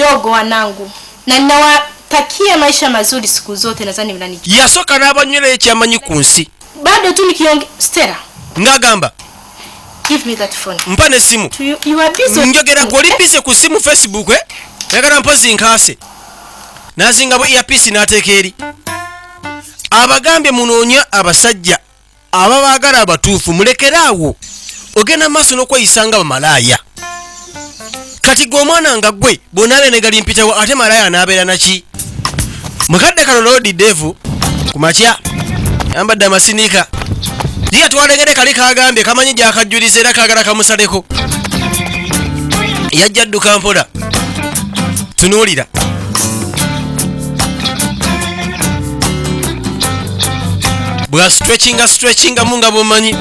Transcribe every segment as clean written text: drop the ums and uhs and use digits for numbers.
mdogo wanangu na ninawatakia maisha mazuri siku zote, nadhani mnanijua. Yasooka n'abanywerayo ekyamanyi ku nsi. Bado tu nikiongea Stella, Ng'agamba, give me that phone. Mpa n'essimu. You are busy. Njogera gwe oli busy ku ssimu Facebook, eh? Yagala mpozi nkaase n'azinga bwe earpiece n'ateeka eri. Abagambye munoonya abasajja ababaagala abatuufu, mulekere awo ogenda maaso n'okweyisa nga bamalaaya. Kati gwe omwana nga gwe bw'onaabeera ne galimpitawo, ate malaaya anaabeera naki? Mukadde kano Lord Devu ku makya yambadde amasiniika ye yatwalegere kali kagambye kamanyi gyakajjuliza era kagala kamusaleko. Yajja adduka mpola, tunuulira bwa stretchinga stretchingamu nga bwomanyi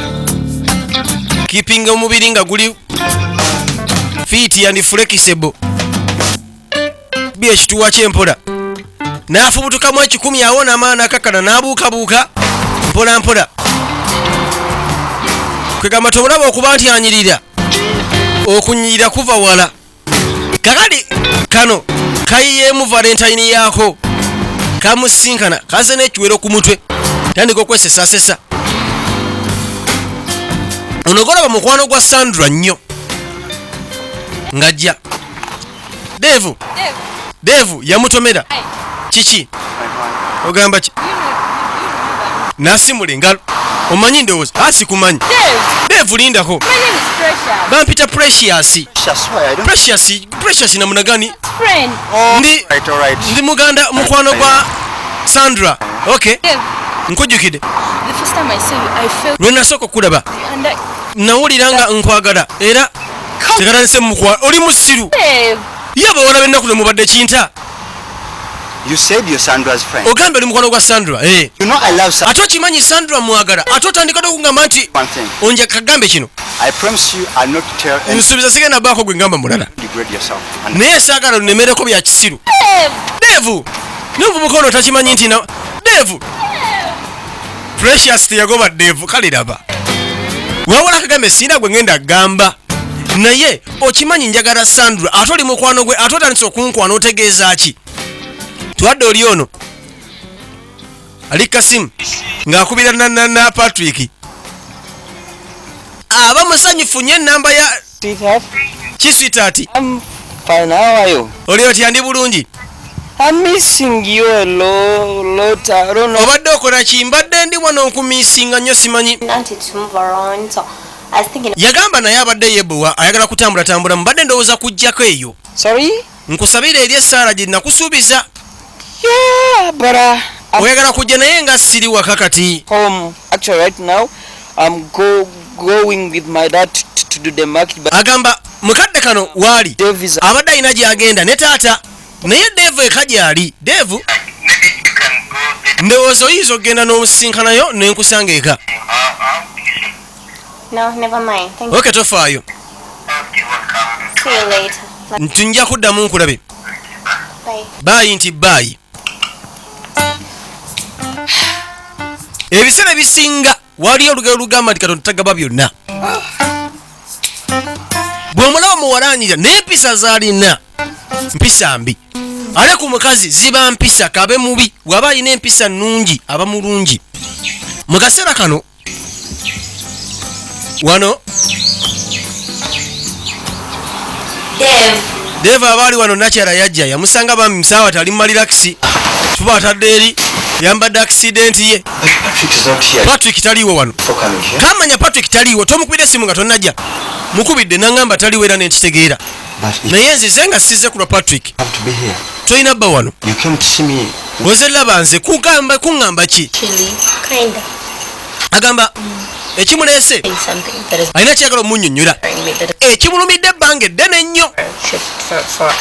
keepinga omubiri nga guli fit and flexible bi ekituwa kyempola n'afubutukamu ekikumi awo n'amaana akakana n'abuukabuuka mpola mpola. Kwegamba tomulaba okuba nti anyirira, okunyirira kuva wala. Kakati kano kayiyeemu valentine yaako kamusinkana kaze n'ekiwero ku mutwe, tandika okwesesasesa. Ono golaba mukwano gwa Sandra nnyo ng'ajja Devu. Devu yamutomera kiki ogamba ki nasimula engalo omanyi ndowooza asikumanyi. Devu, lindako, bampita Precious. Precious, Precious namuna gani? Ndi ndi muganda mukwano gwa Sandra. Okay, nkujjukidde. Lwe nasooka okulaba nawulira nga nkwagala era tekatandise mukwa. Oli musiru ye abawala b'ennaku ne mubadde kinta. You said you're Sandra's friend. Ogambye oli mukwano gwa Sandra, eh. You know I love Sandra. Ate okimanyi Sandra mwagala, ate otandika okugamba nti One thing. onja kagambe kino. I promise you I'll not tell any Nsuubiza sigenda baako gwe ngamba mulala. Degrade yourself. And Naye saagala lunemereko bya kisiru. Devu naye omuvubuka ono takimanyi nti na Devu Precious teyagoba Devu. Kale laba wabula kagambe sirina gwe ngenda gamba, naye okimanyi njagala Sandra, ate oli mukwano gwe, ate otandise okunkwana otegeeza ki? Twadde oli ono ali kasimu ng'akubira na Patrick aba musanyufu nnyo enamba ya Sweetheart, ki sweetheart? I'm fine. How are you? Oli otya? Ndi bulungi. I'm missing you a lot. I don't know. Obadde okola ki? Mbadde ndi wano nkumisinga nnyo, simanyi. Wanted to move around, so I was thinking Yagamba naye abadde yebowa ayagala kutambulatambula, mubadde ndowooza kujjako eyo. Sorry? Nkusabira eri essaala gye nakusuubiza. Yeah, but I'm Oyagala kujja naye nga siri waka kati. Home. Actually, right now, I'm going with my dad to do the market. But Agamba mukadde kano waali Dave is abadde alina gy'agenda ne taata, naye Devu eka gy'ali. Devu, ndowooza oyinza okugenda n'omusinkanayo nenkusanga eka. No, never mind. Thank you. Okay, tofaayo. See you later. Nti nja kuddamu nkulabe. Bye. Bye nti bye. Ebiseera ebisinga waliyo olugero lugamba nti Katonda tagaba byonna. Bw'omulaba muwalanyira n'empisa z'alina mpisa mbi, ate ku mukazi ziba mpisa kabe mubi, bw'aba alina empisa nnungi aba mulungi. Mu kaseera kano wano Dave. Deva aba ali wano, nakyala yajja yamusanga bambi musaawa tali mu ma relax, tuba atadde eri yambadde accident ye. But Patrick is not here. Patrick taliiwo wano. For coming here. Kamanya Patrick taliiwo, tomukubira essimu nga tonnajja? Mukubidde naŋŋamba taliwo era nenkitegeera. But you Naye nzize nga sizze ku lwa Patrick. have to be here. Tolina bba wano. You came to see me. Oze laba nze kugamba kuŋŋamba ki? Chili. Kinda. Agamba ekimuleese Saying something that is alina kyagala omunnyonnyola bothering me that ekimulumidde ebbanga eddene ennyo is for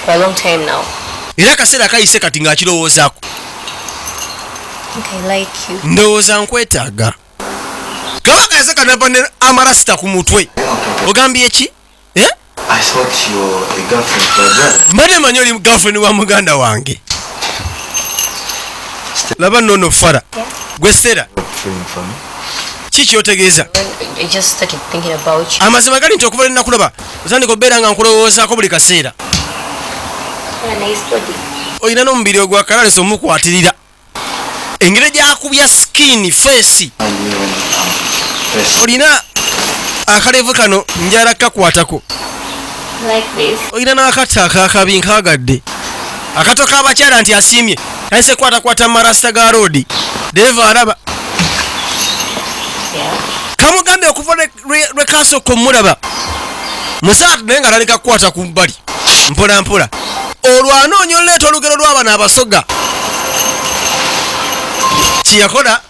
a long time now. Era akaseera kayise kati ng'akirowoozaako. I think I like you. Ndowooza nkwetaaga. Kabaka yaze kanava ne amarasita ku mutwe. Ogambye ki? Eh? I thought you're a girlfriend to my brother. Mbadde manyi oli girlfriend wa muganda wange. Laba nno fara gwe Sera. Feeling for me? Ki kyotegeeza? I just started thinking about you. Amazima gali nti okuva lwenakulaba otandika obeera nga nkulowoozaako buli kaseera. What a nice body. Olina n'omubiri ogwakalalesa omukwatirira engeri gyakubya skin face. And me when I'm first. Olina akalevu kano njala kakwatako. I like this. Olina n'akatto akakabi nkagadde akato k'abakyala nti asiimye tayise kwatakwata marasa ga roodi deeva alaba. Yeah. Kamugambye okuva lwe kasooka omulaba musaatu naye nga taleka kukwata ku bbali mpola mpola olwo anoonya oleeta olugero lw'abano abasoga kyeyakola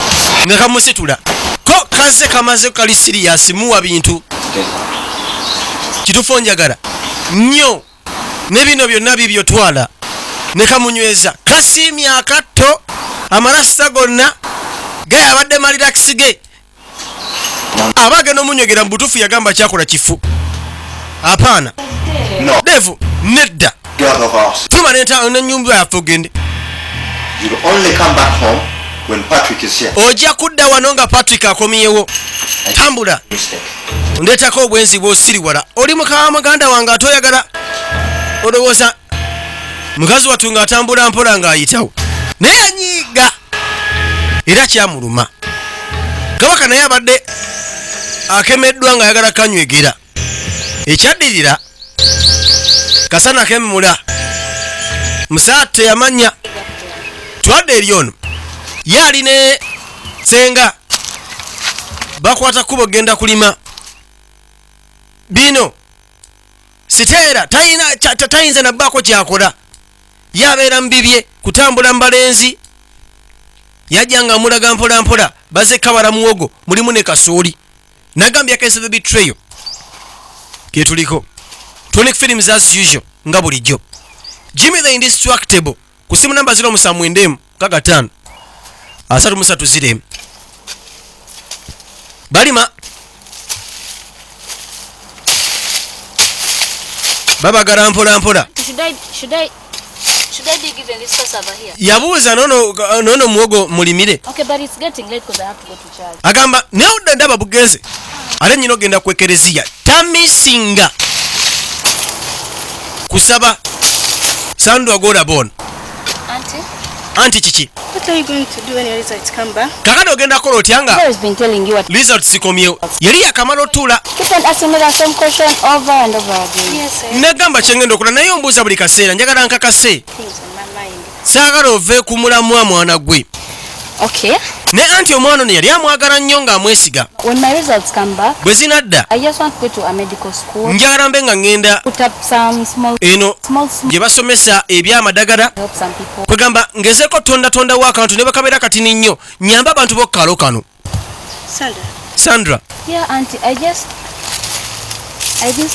nga kamusitula ko kazze kamaze kali serious muwa bintu. Kituufu onjagala nnyo ne bino byonna bibyo twala ne kamunyweza kasiimye akatto amalasa gonna gayabadde malirax ge aba agenda omunywegera mu butuufu yagamba kyakola kifu apaana. No. Devu nedda. Get out of our house. Tuma n'ennyumba yaffe ogende. You'll only come back home when Patrick is here. Ojja kudda wano nga Patrick akomyewo tambula. Mistake. Ndeetako obwenzi bw'osiriwala oli mukawa muganda wange ate oyagala olowooza mukazi wattu ng'atambula mpola ng'ayitawo naye anyiiga era kyamuluma kabaka naye abadde akemeddwa ng'ayagala kanywegera ekyaddirira kasana kemula musaatu teyamanya twadde eri ono ye ali ne senga bakwata kkubo genda kulima bino siteera talina tayinza nabbaako kyakola ye abeera mu bibye kutambula mu balenzi yajja nga amulaga mpola mpola bazze kabala muwogo mulimu ne kasooli nagambye case of the betrayal ketuliko Tonic Films as usual nga bulijjo Jimmy the Indestructible ku simu namba 079 65 33 0 balima babagala mpola mpola. Should I be given this cassava here? Yabuuza nono muwogo mulimire. Okay, but it's getting late because I have to go to church. Agamba naye ndaba bugenze ate nyina ogenda ku ekereziya tamisinga kusaba Sandra golaba ono. Auntie? Anti kiki? What are you going to do when your results come back? Kakati ogenda kukola otya nga Has been telling you what. results zikomyewo yali yakamala otuula. Keep on asking me that same question over and over again. Yes, I have Nagamba kyengenda okola naye ombuuza buli kaseera njagala nkakase things on my mind. saagala ove ku mulamwa mwana gwe. Okay. Ne anti omwana ono yali amwagala nnyo ng'amwesiga. When my results come back, Bwe zinadda I just want to go to a medical school, njagala mbe nga ŋŋenda put up some small, eno small, small, gye basomesa ebyamadagala help some people. kwegamba ngezeeko tondatondawo akantu ne bakabeera katini nnyo nyambe abantu b'okukaalo kano. Sandra, Sandra. Yeah, auntie, I just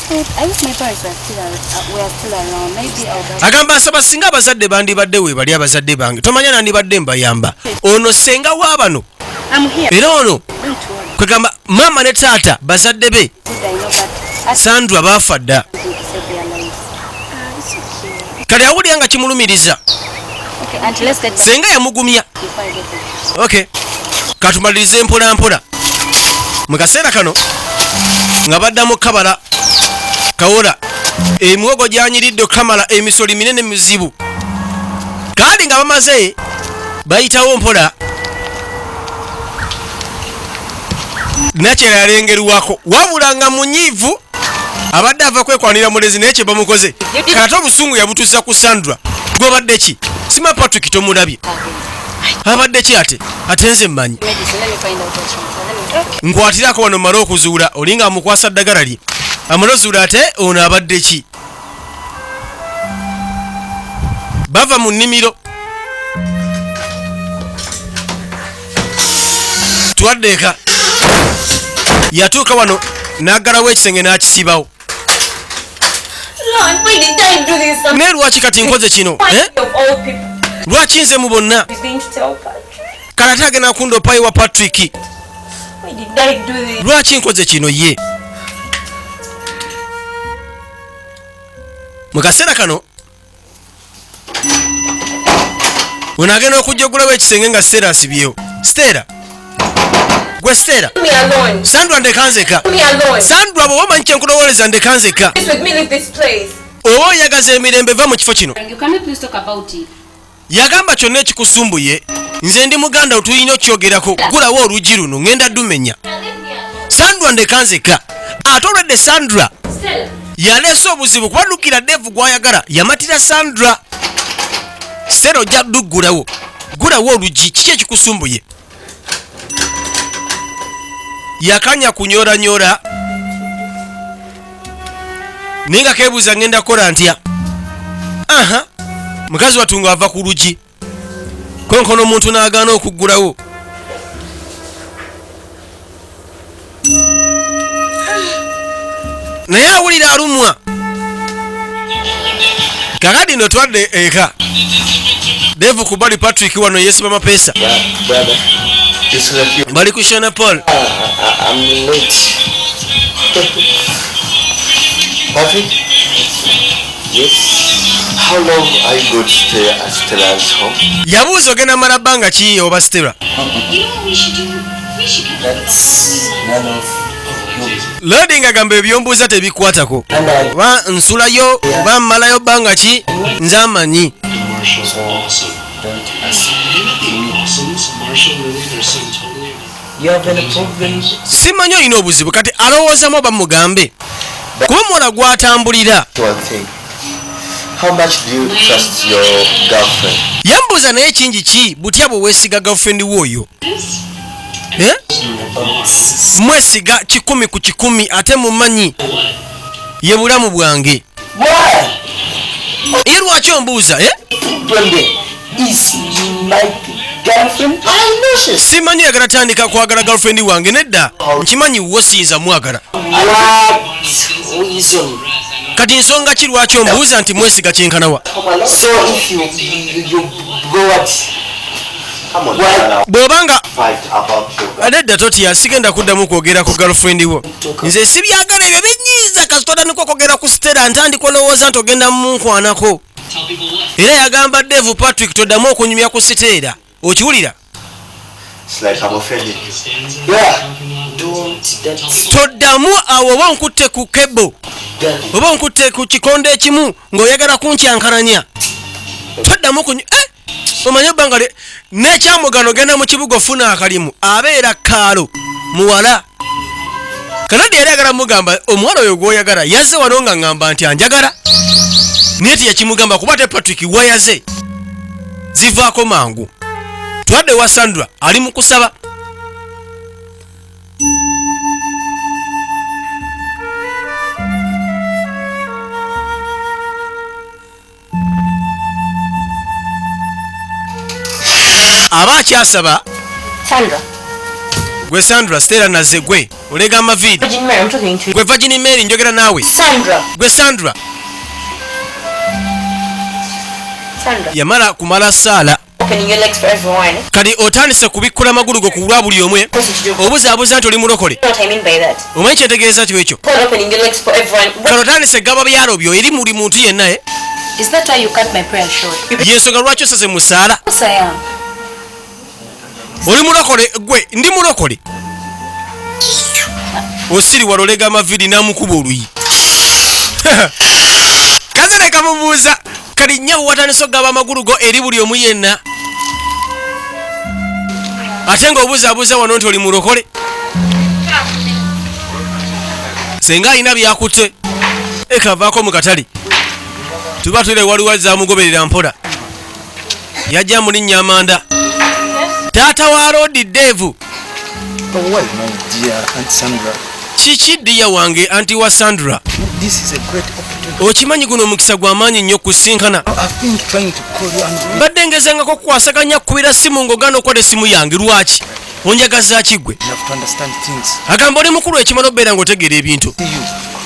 thought, I wish my parents were still around. Maybe I would have. Agamba nsaba singa abazadde bandibadde we bali abazadde bange tomanya nandibadde mbayamba ono senga w'abano I'm here. era ono Don't worry. kwegamba maama ne taata bazadde be I know, but I Sandra baafa dda. think to save their lives. It's okay. Kale awulira nga kimulumiriza. Okay, auntie, let's get Senga yamugumya. before I get there. Okay, katumalirize mpola mpola mu kaseera kano nga baddamu kabala kawola emiwogo gyanyiridde okukamala emisoli minene mizibu kandi nga bamaze bayitawo mpola nakyera yalengerwako wabula nga munyiivu abadde ava kwekwanira mulezi naye kye bamukoze kati obusungu yabutuusa ku Sandra gwobadde ki sima Patrick tomulabye abadde ki ate ate nze mmanyi. Medicine, let me find out what's wrong. Let me. Nkwatirako wano mmale okuzuula olinga amukwasa ddagala lye amale ozuula ate ono abadde ki. Bava mu nnimiro twadde eka yatuuka wano n'aggalawo ekisenge n'akisibawo. Lord, why did I do this? Naye lwaki kati nkoze kino eh? Of all people, Lwaki nze mu bonna is going to tell Patrick. kale ate agenda kunda opayi wa Patrick. Why did I do this? Lwaki nkoze kino ye mu kaseera kano weno agenda okujja ogulawo ekisenge nga Stella asibyewo. Stella gwe Stella. Leave me alone. Sandra ndeka nzeka. Leave me alone. Sandra bw'oba omanyi kye nkulowooleza ndeka nzeka. Please with me, leave this place. Oba oyagaza emirembe, va mu kifo kino. Can we please talk about it? Yagamba kyonna ekikusumbuye, nze ndi muganda, tulina okyogerako. Gulawo oluggi luno, ŋŋenda dumenya. Sandra, ndeka nzeka. Ate olwedde Sandra Stella. yaleese obuzibu, kuba lukira Devu gwayagala yamatira Sandra. Sera, ojja duggulawo, gulawo oluggi. Kiki ekikusumbuye? Yakanya kunyoranyora, naye nga kebuuza, ngenda kukola ntya? Aha, mukazi wattu ng'ava ku luggi konkono, omuntu n'agaana okuggulawo. Naye awulira alumwa. Kakati no twadde eka, Devu kubali, Patrick wano yesiba mapeesa. Brother, it's like you. Bali ku Shona Paul. I'm late. Patrick, Yes. how long are you going to stay at Stella's home? Yabuuza, ogenda mala bbanga ki oba Stella? You know what we should do? We should get That's none of you. Lodi ngagamba ebyombuuza tebikwatako. And I. Oba nsulayo oba mmalayo bbanga ki, nze amanyi. So don't ask me. You have any problems? Simanyi olina obuzibu. Kati alowoozamu oba mugambe, kuba omuwala gw'atambulira. One thing. How much do you trust your girlfriend? Yambuuza, naye kingi ki, butya bwe weesiga girlfriend w'oyo? Eh? Mwesiga 100%, ate mumanyi ye bulamu bwange. Why? Ye lwaki ombuuza, eh? Problem there is my girlfriend. I know she's. Simanyi oyagala tandika kwagala girlfriend wange. Nedda, nkimanyi wo siyinza mwagala. What reason? Kati nsonga ki lwaki ombuuza nti mwesiga kyenkanawa? So if you go at Come on, Why? Stella. Bw'obanga Fight about your nedda, totya, sigenda kuddamu kwogera ku girlfriend wo. Nze sibyagala ebyo, binyiiza. Kasita otandika okwogera ku Stella, ntandika olowooza nti ogenda munkwanako. Era yagamba Devu, Patrick, toddamu okunyumya ku Stella, okiwulira? It's like I'm offending you. Yeah, don't that Toddamu awo, oba onkutte ku kebo girl. oba onkutte ku kikondo ekimu ng'oyagala kunkyankalanya. Toddamu kunyu, eh! Omanye ebbanga n'ekyamugano, genda mu kibuga ofuna akalimu, abeera kaalo muwala. Kanadi yali ayagala mugamba omuwala oyo gw'oyagala yazze wano nga ŋŋamba nti anjagala, naye teyakimugamba kuba te Patrick wayaze zivaako mangu. Twadde wa Sandra, ali mu kusaba. Aba akyasaba. Sandra. Gwe Sandra, Stella naze. Gwe olega amaviiri. Virgin Mary, I'm talking to you. Gwe Virgin Mary, njogera naawe. Sandra. Gwe Sandra. Sandra. Yamala kumala saala. Opening your legs for everyone. Kati otandise kubikkula magulu go ku lwa buli omwe, obuzaabuza nti oli mulokole. You know what I mean by that? Omanyi kyentegeeza kyo ekyo? Called opening your legs for everyone. Kati otandise gaba byalo byo eri buli muntu yenna, eh? Is that why you cut my prayer short? Yensonga lwaki osaze mu saala? Of course I am. Oli mulokole gwe? Ndi mulokole. Osiri walolega amaviri n'amukuba oluyi. Kazere kamubuuza, kali nnyabo, watandise okugaba amagulu go eri buli omu yenna, ate ng'obuzaabuza wano nti oli mulokole. Senga alina byakutte ekavaako mu katale, tuba tule waliwo zamugoberera mpola, yajja mulinnya amanda. Taata wa Lodi Devu. But why, my dear Aunt Sandra? Kiki, dear wange auntie wa Sandra? This is a great opportunity. Okimanyi guno omukisa gw'amaanyi nnyo kusinkana. I've been trying to call you and Mbadde ngezangako kukwasaganya kukubira simu ng'ogaana okukwata essimu yange. Lwaki onjagaza ki gwe? you have to understand things. Agamba oli mukulu ekimala obeera ng'otegeera ebintu. See you.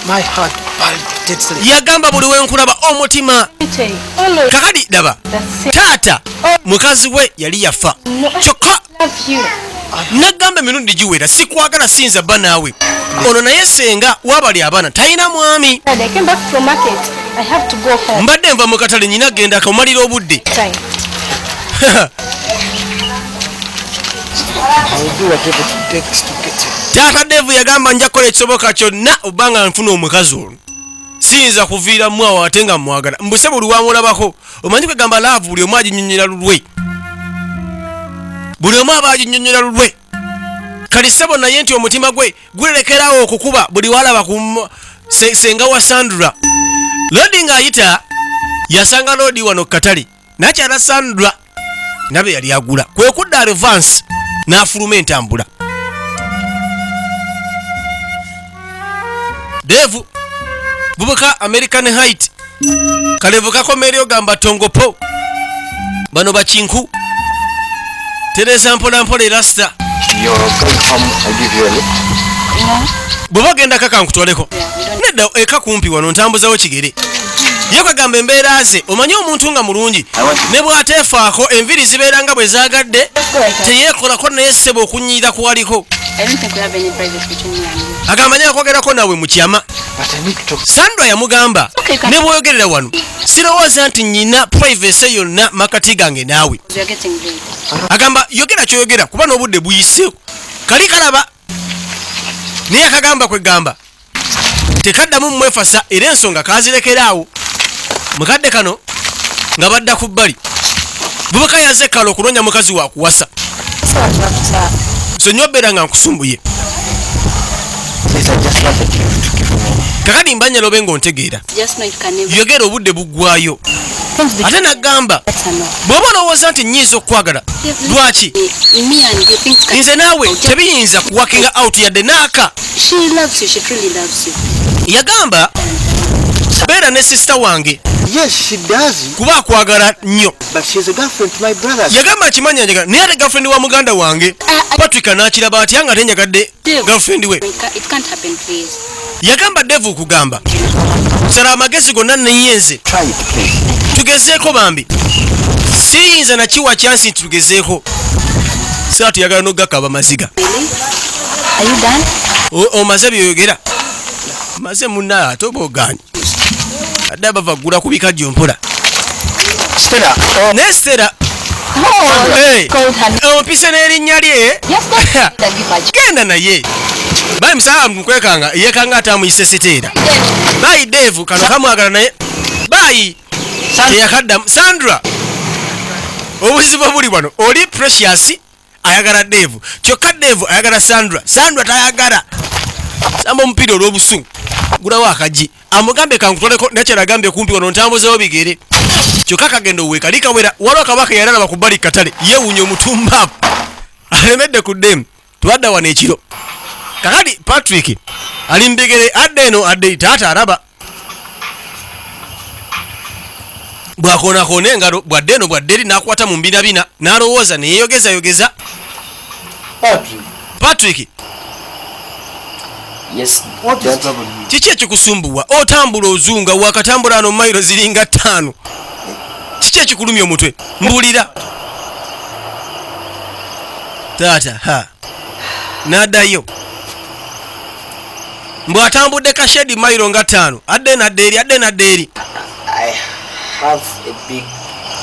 My heart palpitates like Yagamba buli wenkulaba omutima. All of Kakati daba the same. taata mukazi we yali yafa, kyokka Love you. nagamba emirundi giwera, sikwagala, siyinza bba naawe. Ono naye senga wabali abaana, talina mwami. Dad, I came back from market. I have to go home. Mbadde nva mu katale, nyina genda akamalira obudde. Time. I will do whatever it takes to get you. Taata Devu yagamba nja kukola ekisoboka kyonna obbanga nfuna omukazi ono. Siyinza kuviiramu awo ate nga mwagala. Mbuse buli wamulabako omanyi kwegamba love, buli omu aginyonyola lulwe, buli omu aba aginyonyola lulwe. Kali ssebo, naye nti omutima gwe gulerekerawo okukuba buli walaba ku senga wa Sandra. Lodi ng'ayita yasanga Lodi wano katale nakyala Sandra nabe yali agula, kwe kudda advance n'afuluma entambula. Devu bubuka American height, kalevu kakomeryo gamba tongopo bano bakinku tereza mpola mpola erasta. You're going home, I give you a lift. Bw'oba ogenda kaka nkutwaleko. Nedda, eka kumpi wano, ntambuzawo kigere. Ye kwegamba embeera ze omanyi omuntu nga mulungi ne bw'ateefaako enviiri zibeera nga bwe zaagadde, teyeekolako, naye ssebo okunyiira kwaliko. I don't think we have any privacy between me and you. Agamba nye akwogerako naawe mu kyama. But I need to talk. Sandra yamugamba, Okay, ne bwoyogerera wano sirowooza nti nyina privacy yonna makati gange naawe. We are getting late. Agamba yogera kyoyogera kuba n'obudde buyise. Kali kalaba naye akagamba kwegamba tekaddamu mumwefasa, era ensonga kazirekeraawo. Mukadde kano nga badda ku bbali, bubuka yaze kala okunoonya mukazi wakuwasa. So nnyo obeera nga nkusumbuye. Please, I just wanted you to give me. Kakati mbanyala obe ng'ontegeera. Just know it can never. Yogera, obudde buggwayo. Ate nagamba That's a no. bw'oba olowooza nti nnyinza okukwagala, lwaki? Me and you, things can. Nze naawe tebiyinza kuworkinga out yadde naaka. She loves you. She truly loves you. Yagamba beera ne sister wange. Yes, she does. Kuba akwagala nnyo. But she's a girlfriend to my brother. Yagamba akimanya njagala, naye ate girlfriend wa muganda wange. Patrick n'akiraba atya nga tenjagadde girlfriend we? It can't happen, please. Yagamba Devu okugamba sala amagezi gonna neyenze. Try it, please. Tugezeeko bambi, siyinza nakiwa chance nti tugezeeko saa tuyagala nogakaba maziga. Really? Are you done? Omaze byoyogera? Maze munna, ate oba oganye adde abava ggula ku bikajjo mpola. Stella, oh, Naye Stella. Oh, Hey. called her. Ompise n'erinnya lye. Yes, that's give her. Genda naye bayi musaa mukwekanga yekanga ate amuyise Siteera. Bayi Devu kano kamwagala naye bayi teyakaddamu. Sandra, obuzibu obuli wano oli Precious ayagala Devu, kyokka Devu ayagala Sandra, Sandra tayagala. Samba omupiira olw'obusungu gulawo akagi amugambe kankutoleko nakyala agambye kumpi wano ntambuzewo bigere, kyokka kagenda owe kali kawera. Waliwo kabaka yali alaba ku bbali katale yeewuunya omutumbaavu alemedde ku ddemu. Twadda wano ekiro. Kakati Patrick ali mubigere, adda eno adda eri, taata alaba bwakoonakona engalo, bwadde eno bwadde eri, n'akwata mu mbinabina n'alowooza neyeyogezayogeza. Patrick, Patrick. Yes, what is Dad. troubling you? Kiki ekikusumbuwa? Otambula ozunga, wakatambula ano mayiro ziringa 5. Kiki ekikulumya omutwe? Mbuulira taata. Ha, n'addayo mbw'atambudde kashedi mayiro nga 5, adde nadda eri, adde nadda eri. I have a big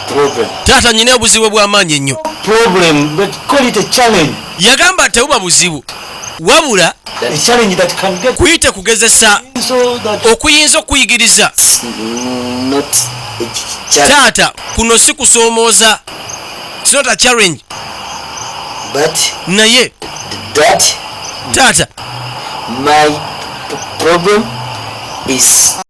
problem. Taata, nyina obuzibu bw'amaanyi ennyo. Problem, but call it a challenge. Yagamba tebuba buzibu, wabula A challenge that can get kuyite kugezesa so that okuyinza okuyigiriza. It's not a challenge, Taata, kuno si kusoomooza. It's not a challenge. but Naye that taata, my problem is